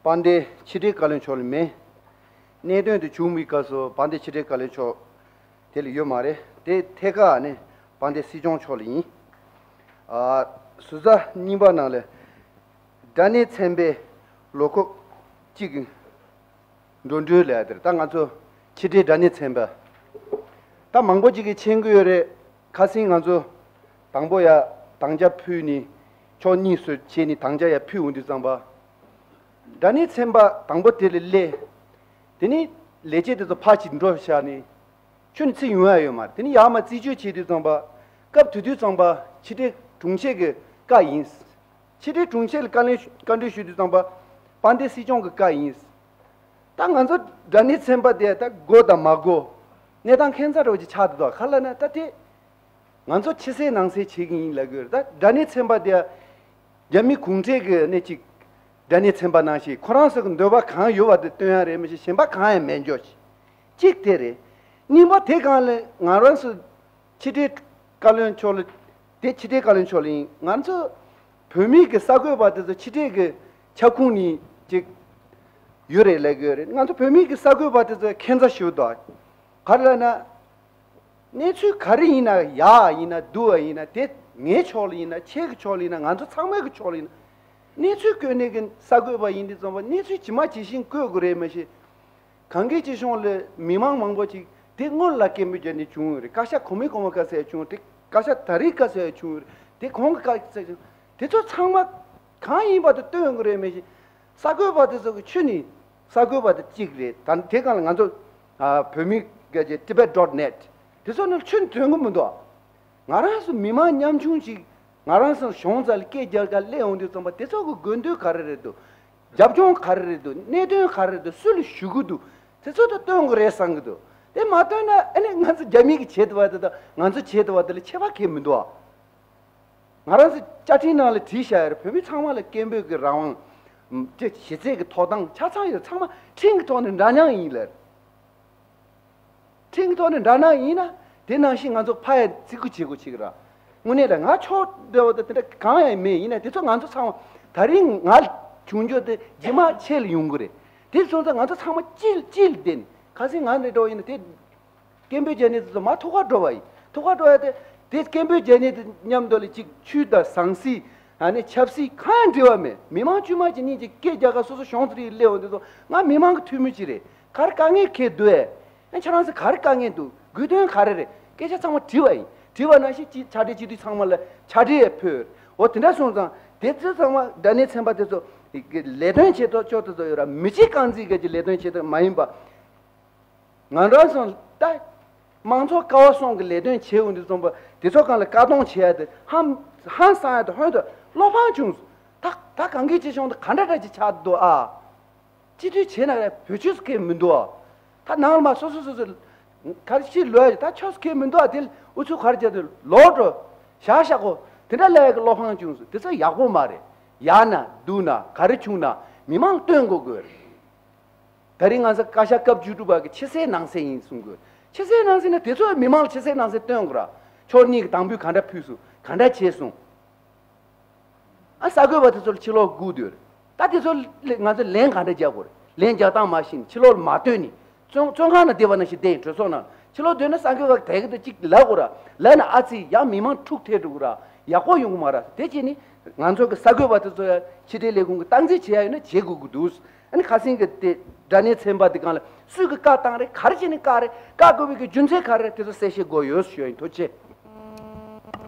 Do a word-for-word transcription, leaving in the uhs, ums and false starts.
དཔལ་ལྡན་ཕྱི་དྲིལ་བཀའ་བློན་མཆོག་ལ་མེད། གནད་དོན་དེ་བྱུང་བའི་སྐབས་སུ་དཔལ་ལྡན་ཕྱི་དྲིལ་བཀའ་བློན་མཆོག་དེ་ལ་ཡོད་མ་རེད། དེ་ཐད་ཀར་ནས་དཔལ་ལྡན་སྲིད་སྐྱོང་མཆོག་ལ་ཡིན། ཨ། ཟུར་ཟ་རྙིང་པ་ནང་ལ་སྒྲ་སྙན་ཚན་པའི་ལོ་འཁོར་གཅིག་གི་འགྲོ་གྲོན་ལས་དེར་ད་ང་ཚོ་ཕྱི་དྲིལ་སྒྲ་སྙན་ཚན་པ། ད་མང་པོ་ཅིག་གིས་མཁྱེན་གྱི་ཡོད་རེད། ཁ་སང་ང་ཚོ་དང་པོ་ཡ་དང་ཆ་ཕུལ་ནས་ཕྱོགས་གཉིས་སུ་ཕྱེ་ནས་དང་ཆ་ཡ་ཕུལ་འོང་དུས་ཙམ་པ། སྒྲ་སྙན་ཚན་པ་དང་པོ་དེ་ལ་སླེབས། དེ་ནས་ལས་བྱེད་དེ་ཚོ་ཕར་ཅིག་འགྲོ་བཞག་ནས་ཁྱོན་ནས་ཚུར་ཡོང་ཡ་ཡོད་མ་རེད། དེ་ནས་ཡར་མར་རྩད་གཅོད་བྱེད་དུས་ཙམ་པ། སྐབས་དེ་དུས་ཙམ་པ་ཕྱི་དྲིལ་དྲུང་ཆེ་གི་བཀའ་ཡིན། ཕྱི་དྲིལ་དྲུང་ཆེ་ལ་བཀའ་ལན་བཀའ་འདྲི་ཞུ་དུས་ཙམ་པ་དཔལ་ལྡན་སྲིད་སྐྱོང་གི་བཀའ་ཡིན། ད་ང་ཚོ་སྒྲ་སྙན་ཚན་པ་དེ་ད་དགོས་དང་མ་དགོས། གནས་སྟངས་ཁྱད་མཚར་བ་ཅིག་ཆགས་འདུག་ག་ལབ་ན་ད་དེ། ང་ཚོ་ཕྱི་གསལ་ནང་གསལ་བྱེད་ཀྱི་ཡིན་ལབ་དགོས་རེད། ད་སྒྲ་སྙན་ཚན་པ་དེ་རྒྱ་མི་གུང་ཁྲན་གྱི་ནས་ཅིག་སྒྲ་སྙན་ཚན་པ་ནང་བཞིན་ཁོ་རང་ཚོ་གི་འདོད་པ་གང་ཡོད་པ་དེ་སྟོན་ཡ་རེད། མི་ཤེས་གཞན་པ་གང་ཡང་མེད་འཇོག་ཅིག་གཅིག་དེ་རེད། གཉིས་པ་དེ་གང་ལ་ང་རང་ཚོ་ཕྱི་དྲིལ་བཀའ་བློན་མཆོག་ལ། དེ་ཕྱི་དྲིལ་བཀའ་བློན་མཆོག་ལ་ཡིན། ང་ཚོ་བོད་མིའི་གི་གསར་འགོད་པ་དེ་ཚོ་ཕྱི་དྲིལ་གི་ཁྱབ་ཁོངས་ནས་ཅིག་ཡོད་རེད་ལབ་གི་ཡོད་རེད། ང་ཚོ་བོད་མིའི་གི་གསར་འགོད་པ་དེ་ཚོ་ཁྱད་མཚར་ཞིག་འདུག་ག་རེ་ལབ་ན། གནས་ཚུལ་ག་རེ་ཡིན་ན། ཡག་ཡིན་ན་སྡུག་པ་ཡིན་ན། དེ་ངའི་ཕྱོགས་ལ་ཡིན་ན། ཁྱེད་ཀྱི་ཕྱོགས་ལ་ཡིན་ན། ང་ཚོ་ཚང་མའི་གི་ཕྱོགས་ལ་ཡིན་ན། གནས་ཚུལ་བཀོད་ནས་གི་གསར་འགོད་པ་ཡིན་དུས་ཙམ་པ་གནས་ཚུལ་ཇི་མ་ཇི་བཞིན་བཀོད་དགོས་རེད། མ་གཞི་གངས་སྐྱིད་ཆེ་ཆུང་ལ་མི་མང་མང་པོ་ཅིག་དེ་སྔོན་ལ་སྐད་འབོད་བརྒྱབ་ནས་བྱུང་ཡོད་རེད། བཀའ་ཤག་གོང་མའི་གོང་མ་སྐབས་སུ་ཡང་བྱུང་། དེ་བཀའ་ཤག་ད་རེས་སྐབས་སུ་ཡང་བྱུང་ཡོད་རེད། དེ་གོང་གི་སྐབས་སུ་ཡང་བྱུང་། དེ་ཚོ་ཚང་མ་གང་ཡིན་པ་དེ་སྟོན་དགོས་རེད། མ་གཞི་གསར་འགོད་པ་དེ་ཚོ་གི་ཁྱོན་ནས་གསར་འགོད་པ་དེ་གཅིག་རེད། ད་དེ་སྒང་ལ་ང་ཚོ་ཨ་བོད་མི་སྐད་ཀྱི་Tibet dot net དེ་ཚོ་ནི་ཁྱོན་ནས་ཐོན་གི་མི་འདུག་ང་རང་ཚོ་མི་མང་ཉམ་ཆུང་ཞིག་ང་རང་ཚོ་གཞུང་རྩ་ལ་སྐད་རྒྱག་ག་སླེབས་ཡོང་དུས་ཙམ་པ་དེ་ཚོ་གི་དགོས་འདུན་ག་རེ་རེད་འདུག་རྒྱབ་ལྗོངས་ག་རེ་རེད་འདུག་གནད་དོན་ག་རེ་རེད་འདུག་སུ་ལ་ཞུ་གི་འདུག་དེ་ཚོ་ད་སྟོན་དགོས་རེད་བསམ་གི་འདུག་དེ་མ་སྟོན་ན་ཨ་ནི་ང་ཚོ་རྒྱ་མི་གི་བྱེད་ཐུབ་པ་དེ་དང་ང་ཚོ་བྱེད་ཐུབ་པ་དེ་ལ་ཁྱད་པར་གང་ཡང་མི་འདུག་ཨ། ང་རང་ཚོ་བཅའ་ཁྲིམས་ནང་ལ་བྲིས་བཞག་ཡོད་རེད། བོད་མི་ཚང་མ་ལ་སྐད་འབོད་ཀྱི་རང་དབང་། དེ་གཞི་རྩའི་གི་ཐོབ་ཐང་ཆ་ཚང་ཡོད། ཚང་མ་ཁྲིམས་ཀྱི་ཐོག་ནས་འདྲ་མཉམ་ཡིན་ལབ། ཁྲིམས་ཀྱི་ཐོག་ནས་འདྲ་མཉམ་ཡིན་ན་དེ་ནང་བཞིན་ང་ཚོ་ཕ་ཡ་བརྩི་བཀུར་བྱེད་དགོས་བྱེད་ཀྱི་ར། དངོས་གནས་ལ་ང་ཕྱོགས་འདྲ་བ་དང་དེ་འདྲ་གང་ཡང་མེད། ཡིན་ན་དེ་ཚོ་ང་ཚོ་ཚང་མ་ད་རིང་ང་བྱུང་རྒྱུ་དེ་རྗེས་མ་ཆེད་ལ་ཡོང་གི་རེད། དེ་སོང་ཙང་ང་ཚོ་ཚང་མ་གཅིག་གཅིག་ལ་བརྟེན་ནས་ཁ་སང་ང་འདྲ་འགྲོ་ཡིན་ན་དེ། སྐད་འབོད་བརྒྱབ་མཁན་དེ་ཚོ་མར་ཐུག་གར་འགྲོ་བ་ཡིན། ཐུག་གར་འགྲོ་ཡ་དེ། དེ་སྐད་འབོད་བརྒྱབ་མཁན་དེ་མཉམ་དུ་ལ་ཅིག་ཆོས་དང་ཟང་ཟིང་། ཨ་ནི་ཆབ་སྲིད་གང་ཡང་འབྲེལ་བ་མེད། མི་མང་དཀྱུས་མ་ཅིག་གཉིས་ཀྱིས་སྐད་རྒྱག་ག་སོ་སོ་གཞུང་ཚོ་རིགས་སླེབས་འོང་དུས་ཚོ་ང་མི་མང་གི་འཐུས་མི་ཅིག་རེད། ག་རེ་དཀའ་ངལ་འཁྱེར་འདུག་ཨེ། ཨ་ཁྱེད་རང་ཚོ་ག་རེ་དཀའ་ངལ་འདུག་དགོས་དོན་ག་རེ་རེད། སྐད་ཆ་ཚང་མ་དྲིས་པ་ཡིན། དྲིས་པ་ནང་བཞིན་ཅིག་ཕྱག་སྦྲེལ་སྤྱི་འཐུས་ཚང་མ་ལ་ཕྱག་སྦྲེལ་ཡང་ཕུལ། འོ་དེ་འདྲ་སོང་ཙང་དེ་ཚོ་ཚང་མ་སྒྲ་སྙན་ཚན་པ་དེ་ཚོ་ལས་དོན་བྱེད་ཐོག་ཆོག་དེ་ཚོ་ཡོད་ར། མི་གཅིག་རྐང་འཛིན་སྒེར་གྱི་ལས་དོན་བྱེད་ཐོག་མ་ཡིན་པ། ང་རང་ཚོ་ད་དམངས་གཙོ་ཀ་བ་གསུམ་གྱི་ལས་དོན་བྱེད་འོང་དུས་ཙམ་པ་དེ་ཚོ་སྒང་ལ་བཀག་སྡོམ་བྱེད་ཡ་དེ་ཧང་ཧང་སང་ཡ་དེ་ཧོན་དུ་བློ་ཕམ་བྱུང་། ད་ད་གངས་སྐྱིད་ཆེ་ཆུང་དེ་ག་འདྲ་འདྲ་ཅིག་ཆགས་འདུག་ཨ། སྤྱི་འཐུས་བྱས་ན་བོད་ཆོས་སུ་སྐད་མི་འདུག་ཨ། ད་ནང་ལ་མ་སོ་སོ་སོ་སོ་ག་རེ་ཕྱིར་ལོག་ཡ་ད་ཆོས་སུ་སྐད་མི་འདུག་ཨ། དེ་ལ་ཨུ་ཚུགས་ག་རེ་བྱས་ཏེ་ལོག་འགྲོ། བཞག་བཞག་གོ། དེ་འདྲ་ལབ་ཡ་གི་བློ་ཕམ་བྱུང་སོང་། དེ་ཚོ་ཡག་པོ་མ་རེད། ཡག་ན་སྡུག་ན་ག་རེ་བྱུང་ན་མི་མང་སྟོན་དགོས་དགོས་རེད། ད་རིང་ང་ཚོ་བཀའ་ཤག་སྐབས་བཅུ་དྲུག་པ་གི་ཕྱི་གསལ་ནང་གསལ་ཡིན་གསུང་དགོས། ཕྱི་གསལ་ནང་གསལ་ན་དེ་ཚོ་མི་མང་ལ་ཕྱི་གསལ་ནང་གསལ་སྟོན་དགོས་ར། ཕྱོགས་གཉིས་ཀྱི་དམ་འབུལ་ག་འདྲ་ཕུལ་སོང་། ག་འདྲ་བྱས་སོང་། ཨ་གསར་འགོད་པ་དེ་ཚོ་ལ་ཕྱི་ལོགས་སྒུག་སྡོད་རེད། ད་དེ་ཚོ་ལ་ང་ཚོ་ལན་ག་འདྲ་རྒྱག་དགོས་རེད། ལན་རྒྱག་སྟངས་མ་ཤེས་ནས་ཕྱི་ལོགས་ལ་མ་བཏོན་ནས་བཙོན་བཙོན་ཁང་ནང་བསྡད་པ་ནང་བཞིན་བསྡད་ཡིན། གྲོས་ཚོགས་ནང་ཕྱི་ལོགས་སྡོད་ན་གསར་འགོད་པ་དེ་ག་དེ་གཅིག་ལབ་དགོས་ར། ལབ་ན་ཨ་ཙི་ཡང་མི་མང་འཁྲུག་ཐེབས་འགྲོ་གི་ར། ཡག་པོ་ཡོང་གི་མ་རེད། དེ་བྱས་ནས་ང་ཚོ་གི་གསར་འགོད་པ་དེ་ཚོ་ཡང་ཕྱི་དྲིལ་ལས་ཁུངས་ཀྱི་སྟངས་འཛིན་བྱེད་ཡ་ཡོད་ན་བྱེད་དགོས་ཀྱི་འདུག་ཨ་ནི་ཁ་སང་གི་དེ་སྒྲ་སྙན་ཚན་པ་དེ་སྒང་ལ་སུས་ཀྱི་བཀའ་བཏང་རེད། ག་རེ་བྱས་ནས་བཀའ་རེད། བཀའ་བཀོད་པའི་གི་རྒྱུ་མཚན་ག་རེ་རེད། དེ་ཚོ་གསལ་བཤད་དགོས་ཡོད་ཞུ་ཡ་ཡིན། ཐུགས་རྗེ་ཆེ།